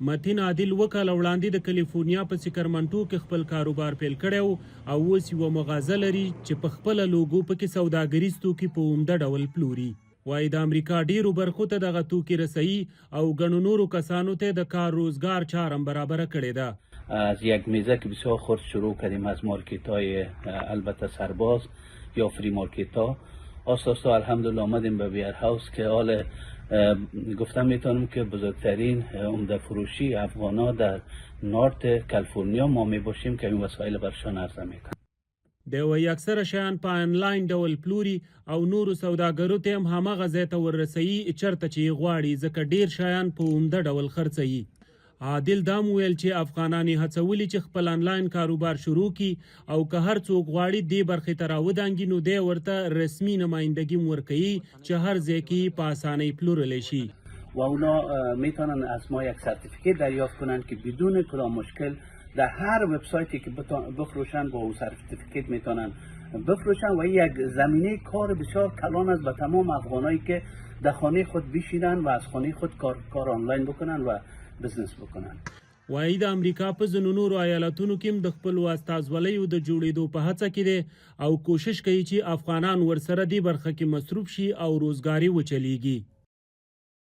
متین عادل اووه کاله وړاندې د کلیفورنیا په سکرمنټو کې خپل کاروبار پیل کړی و او اوس یوه مغازه لري چې په خپله لوګو پکې سوداګریز توکي په عمده ډول پلوري. وايي د امریکا ډېرو برخو ته دغه توکي رسوي او ګڼو نورو کسانو ته یې د کار روزګار چاره هم برابره کړې ده. از یک میزه که بسیار خرد شروع کردیم از مارکت های البته سرباز یا فری مارکت ها آستا آستا الحمدلله آمدیم به ویرهاوس که حال گفتم میتونم که بزرگترین عمده فروشی افغان ها در نارت کالیفرنیا ما می باشیم که این وسایل برشان عرضه میکنیم. دی وايي اکثره شیان په انلاین ډول پلوري او نورو سوداګرو ته هم هماغه ځای ته وررسوي چرته چې یې غواړي ځکه ډېر شیان په عمده ډول خرڅوي. عادل دا هم وویل چې افغانان یې هڅولي چې خپل انلاین کاروبار شروع کړي او که هر څوک غواړي دې برخې ته راودانګي نو دی ورته رسمي نمایندګي هم ورکوي چې هر ځای کې یې په اسانۍ پلورلی شي. و اونا میتونن از ما یک سرتیفیکیت دریافت کنند که بدون کدام مشکل در هر وبسایتی که بفروشن با او سرتیفیکیت میتونن بفروشن و یک زمینه کار بسیار کلان است به تمام افغانایی که در خانه خود بشینن و از خانه خود کار, کار آنلاین بکنن و بزنس بکنن. وايي د امریکا په ځینو نورو ایالتونو کې هم د خپلو استازولیو د جوړېدو په هڅه کې دی او کوشش کوي چې افغانان ورسره دې برخه کې مصروف شي او روزګار یې وچلېږي.